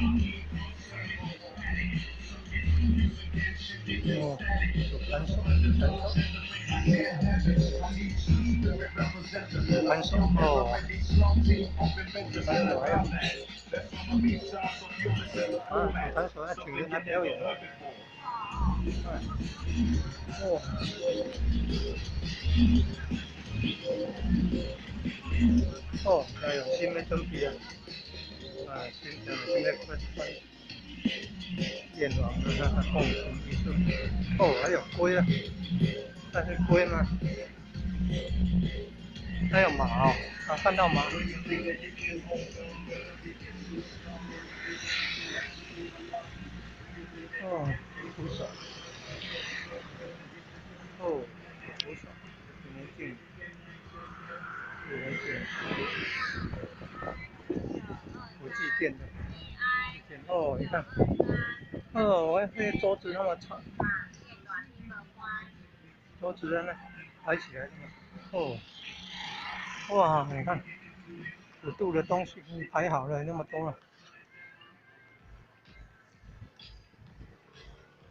哦，主扳手，主扳手，主扳手哦，主扳手还有，啊，主扳手要请人来表演。哦，哦，要用心的准备啊，啊，新用心的发发。燕王的那个贡品艺术，哦，还有龟啊，那是龟吗？还有马哦，啊，看到马。哦，扶手。哦，扶手，没劲，没劲，国际店的，哦，你看。哦，我看这些桌子那么长，桌子在那摆起来，哦，哇，你看，普渡的东西排好了，那么多了，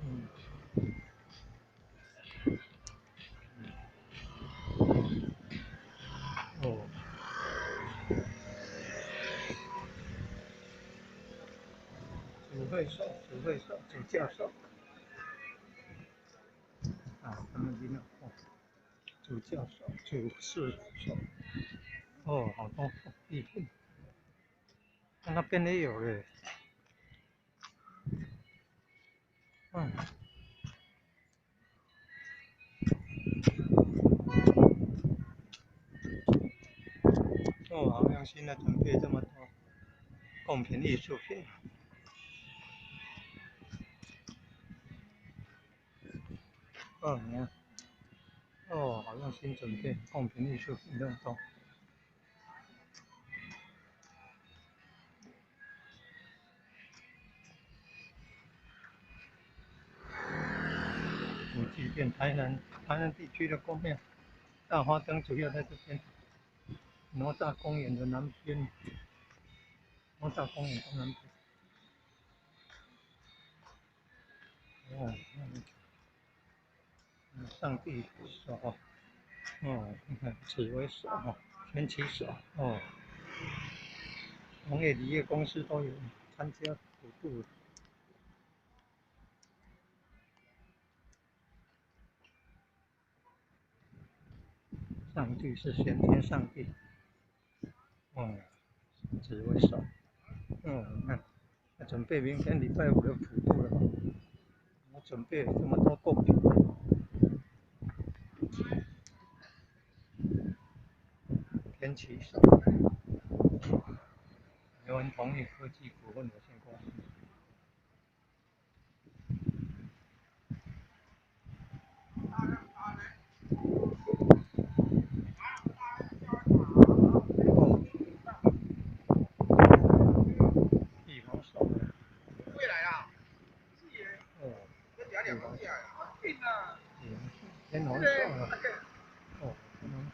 嗯，哦。主会所，主会所，主教授。啊，他们领导哦，主教授，主事所。哦，好多礼品。那边也有嘞。嗯。哦，好用心的准备这么多贡品艺术品。哦，你看，哦，好用心准备贡品艺术品那么多。古迹店，台南地区的宫庙，大花灯主要在这边，哪吒公园的南边，哪吒公园东南边。哦，上帝手，哦，你看紫微手，全旗手，哦，农业渔业公司都有参加普渡。上帝是玄天上帝，哦，紫微手，哦，你看，准备明天礼拜五的普渡了，我准备这么多贡品。天齐手，台湾同业科技股份有限公司。哦，地方手。哦，天王手啊！哦，天王手。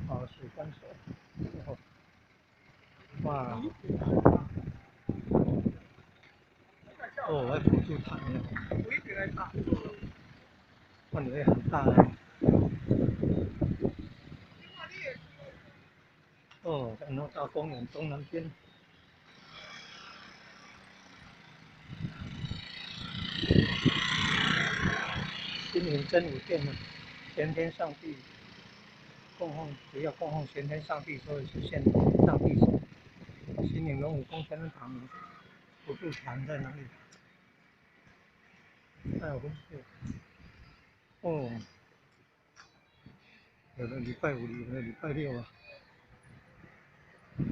哦，水关手，哦，哇，哦，我辅助台呢，范围很大啊。哦，在哪吒公园东南边。金陵真武殿呢，玄天上帝。供奉主要供奉玄天上帝，所以是献上帝手。新营龙武宫天堂普渡坛在哪里？哎，我哦，有的礼拜五，有的礼拜六啊。现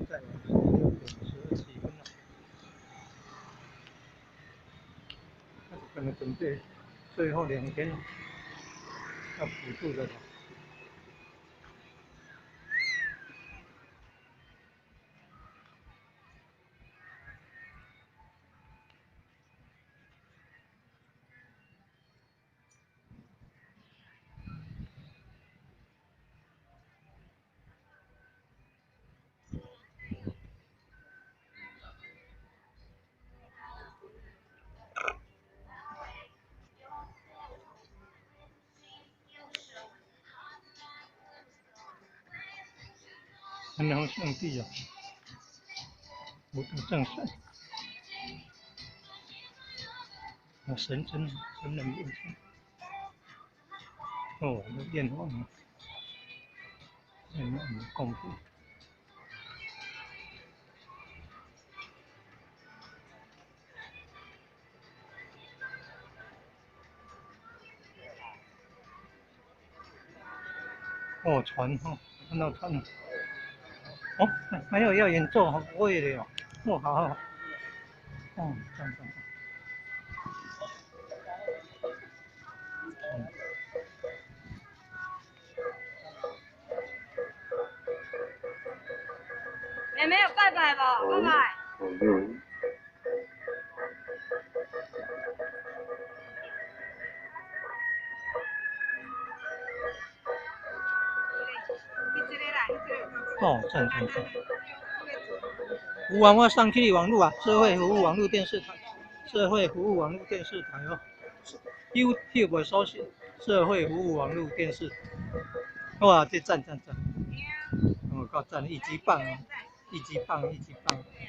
在6点12几分了，开始可能准备。最后2天要普渡的了。全能上帝啊，普度众生，啊，神真神人面前，哦，愿望，愿望公平。哦，船哈，看到船了。哦，没有要演奏，不会的哦。哦，好好。哦，这样这样。妹妹有拜拜无？拜拜。哦，赞赞赞！有啊，我上去网路啊，社会服务网路电视台，社会服务网路电视台哦，YouTube 的搜寻社会服务网路电视。哇，这赞赞赞！哦，够赞，一级棒，一级棒，一级棒。